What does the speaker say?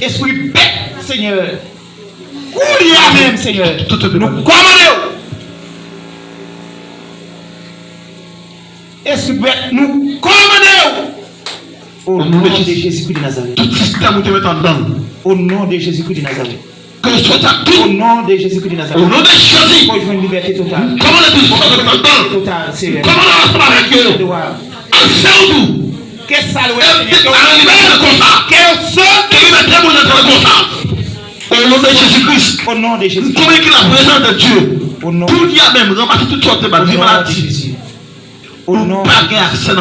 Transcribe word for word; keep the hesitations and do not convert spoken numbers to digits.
es- espri bèt, Senyè. Koulye a menm, Senyè. Tout, tout, tout. Nou kòmande w. Espri bèt, nou kòmande w. O non de Jezikri de Nazarèt. Tout sistèm ou te met anndan l. O non de Jezikri de Nazarèt. Ke w soti ak tout. O non de Jezikri de Nazarèt. O non de Jezi. Fò w jwenn libète total. Kòmande tout sistèm ou te met anndan l. Total, Senyè. Kòmande ansanm avèk yo. Ansyen ou tou. Ke w salwe, Senyè. Ke w libète konsa. Ke w sove. Ke libète moun nan konsa. O non de Jezi Kris. O non de Jezi. M konvenki la prezans de Dye. O non. Kounye a menm, ranmase tout sa w te ba l, vye maladi. O non de Jezi. O non. Nou pa gen aksè